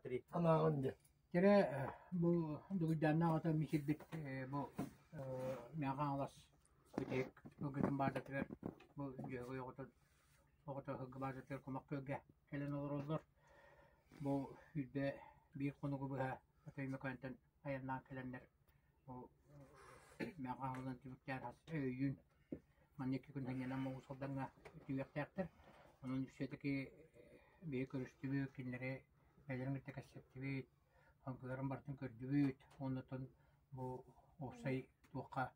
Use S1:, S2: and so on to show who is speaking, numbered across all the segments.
S1: три.
S2: Санааҕын диэн.
S3: Кэрэ бу Дугуйдааннаах ата мичилбит бу Мэҥэ Хаҥалас бүтэһик сылгытын баазатыгар бу Дьөһөгөй оҕотун оҕото сылгы баазатыгар Кумах Күөлгэ кэлэн олороллор. Бу 21 хонугу быһа Өймөкөөнтөн айаннаан кэлэннэр бу Мэҥэ Хаҥалаһынан түмүктээн хас өйүүн манна икки күн сынньанан Моҕус Алдаҥҥа түһүөхтээхтэр. Онон все-таки биһи көрүстүбүт, кинилэри бэйэлэрин кытта кэпсэттибит, сылгыларын барытын көрдүбүт. Уонна бу уопсай туохха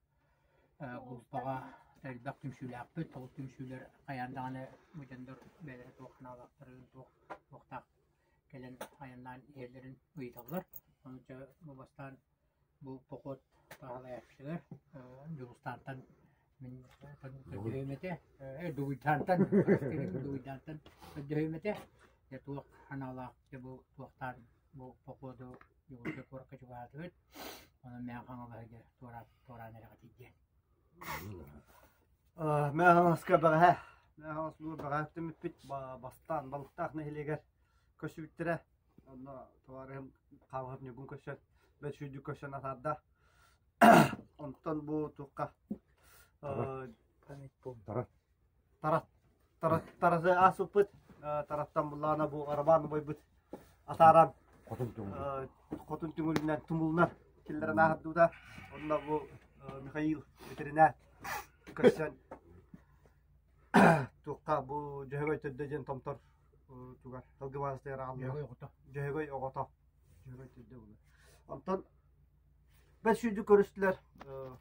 S3: группаҕа элбэх түмсүүлээхпит. Ол түмсүүлэр хайаан даҕаны бу дьоннор бэйэлэрэ туох санаалаахтарын, туох туохтаах кэлэн айаннаан иһэллэрин ыйыталлар. Ону дьэ бу бастаан бу поход салайааччылар Дьулустаантан мин көрдөһүөм этэ, Дугуйдаантан Дугуйдаантан көрдөһүөм этэ. Дьэ туох санаалаах дьэ бу туохтаан бу походу Дьокуускай куоракка чугаһаатыбыт. Онон Мэҥэ Хаҥалаһы туораан туораан эрэҕитий диэн.
S1: Мэҥэ Хаҥаласка бэҕэһээ Мэҥэ Хаҥалас бэҕэһээ түмүппүт бастаан Балыктаах нэһилиэгэр көрсүбүттэрэ. Онно табаарыһым Хаалыһап Ньургун көрсөн, бэл сүүрдүк көрсөн атаарда. Онтон бу туохха Тарат Тарат Тараты аасыппыт Тараттан буллаҕына бу Арабаан убайбыт атааран
S2: Хотун түҥүл.
S1: Хотун түҥүлүнэн тумулунан киллэрэн ааһардыбыта. Онно бу Михаил ветеринар көрсөн туохха бу Дьөһөгөй төрдө диэн томтор тугар Сылгы баазатыгар аҕаллылар.
S3: Дьөһөгөй оҕото.
S1: Дьөһөгөй оҕото. Дьөһөгөй төрдө буолар. Онтон бэс сүүрдүк көрүстүлэр,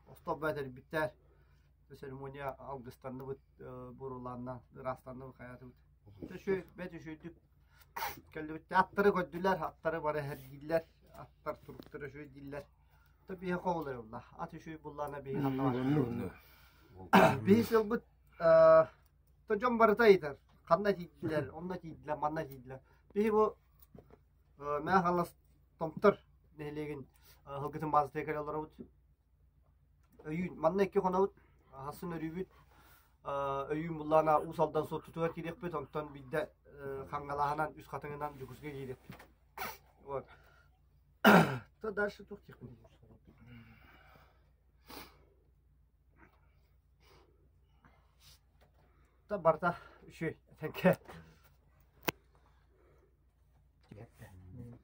S1: остуолба тэрийбиттэр. Церемония алгыстанныбыт, буруолаанна ыраастанныбыт, хайаатыбыт. Үчүгэй, бэт үчүгэйдик кэллибит. Аттары көрдүлэр, аттары бары эргииллэр, аттар туруктара үчүгэй дииллэр. То биһи хоолой улла. Ат үчүгэй буллаана биһи ханна Биһи сылбыт То дьон барыта ыйытар. Ханна тиийдилэр, онно тиийдилэр, манна тиийдилэр. Биһи бу Мэҥэ Хаҥалас Томтор нэһилиэгин сылгытын баазатыгар кэлэ олоробут. Өйүүн манна икки хонобут, хасын өрүүбүт. Өйүүн буллаана Уус Алдан Суоттутугар киириэхпит, онтон биирдэ Хаҥалаһынан, Үс Хатыҥынан Дьокуускайга киириэхпит. Вот. То дальше туох диэхпиний? Та барыта үчүгэй этэҥҥэ.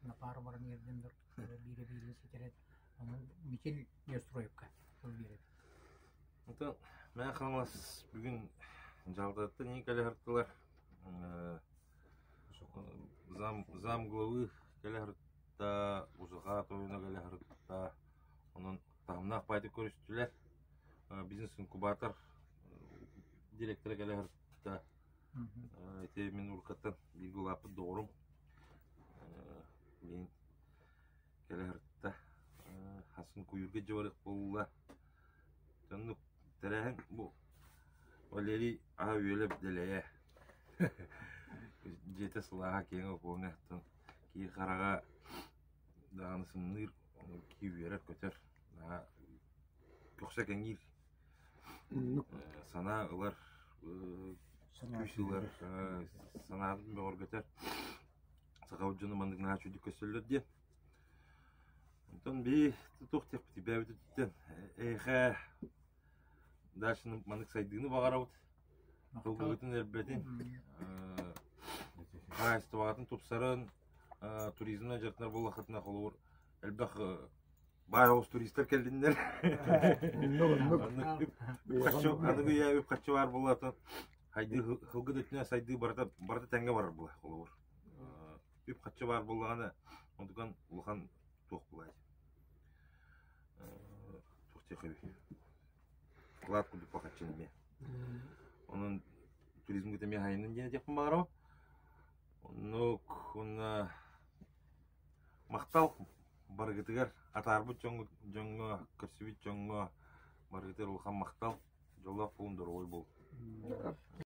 S3: На пару баран иэрдим биирэ биирин ситэрэн онон Мичил Неустроевка тыл биэрэбит.
S4: Онтон Мэҥэ Хаҥалас бүгүн дьаһалтаттан иһин кэлэ сырыттылар. Зам, зам главы кэлэ сырытта, Узаха тойоно кэлэ сырытта. Онон таһымнаах баайдык көрүстүлэр. Бизнес-инкубатор директора кэлэ сырытта. Ити мин уруккаттан бииргэ улааппыт доҕорум. Мин кэлэ сырытта. Хасын куйуурга дьыбарыах буолла. Оннук тэрээһин бу Валерий аһа-үөлэ дэлэйэ. Дьиэтэ сылааһа киэҥэ-куоҥа, киһи хараҕа даҕаны сымныыр, киһи үөрэр-көтөр, наһаа көхсө кэҥиир, санаа ылар, күүс ылар, санаатын бөҕөргөтөр. Сахабыт дьоно маннык наһаа үчүгүйдүк көрсөллөр диэн. Онтон биһи туох диэхпитий бэйэбититтэн эйиэхэ дальше маннык сайдыыны баҕарабыт. Тылгыбытын элбэтин, хаһаайыстыбаҕытын тупсарын, туризмынан дьарыктанар буоллаххытына холобур элбэх баай оҕус туристар кэллиннэр. Аныгы үйэ үп-харчы баар буоллаатын сайдыы сылгы да өттүнэн сайдыы барыта барыта тэҥҥэ барар буолар холобур. Үп-харчы баар буоллаҕына онтукан улахан туох буолай туох диэххэ Кылаат курдук бахаччын эмиэ. Онон туризмҥа эмиэ хайынын диэн этиэхпин баҕарабын. Оннук уонна махтал барыгытыгар атаарбыт дьоҥҥо, көрсүбүт дьоҥҥо барыгытыгар улахан махтал. Дьоллоох буолун, доруобай буолун.